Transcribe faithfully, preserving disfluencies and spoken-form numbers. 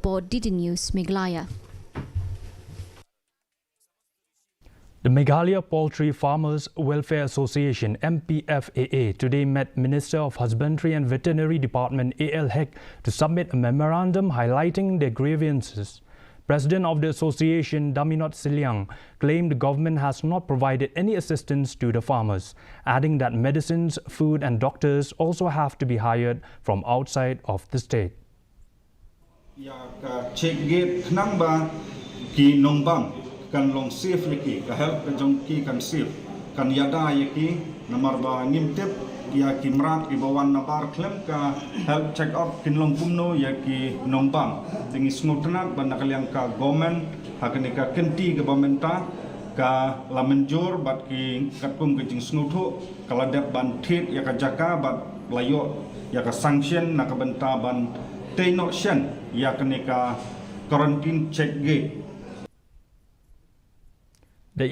report, D D News Meghalaya. The Meghalaya Poultry Farmers Welfare Association, M P F A A, today met Minister of Husbandry and Veterinary Department A L Hek to submit a memorandum highlighting their grievances. President of the association, Daminot Siliang, claimed the government has not provided any assistance to the farmers, adding that medicines, food and doctors also have to be hired from outside of the state. Ïa ka check gate khnang ba ki nongbam kan long safe ïa ki, ka health ka jong ki kan safe, kan ïada ïa ki, namar ba ngim tip ïa ki mrad ki ba wan nabar khlem ka health check up kin long kumno ïa ki nongbam. Te ngi sngewtynnat ba na ka liang ka government ha kane ka kynti ka ba mynta ka la mynjur bad ki katkum ka jingsngewthuh ka la dep ban thied ïa ka jaka bad la ïoh ïa ka sanction na ka bynta ban tei noh shen ïa kane ka quarantine check gate. The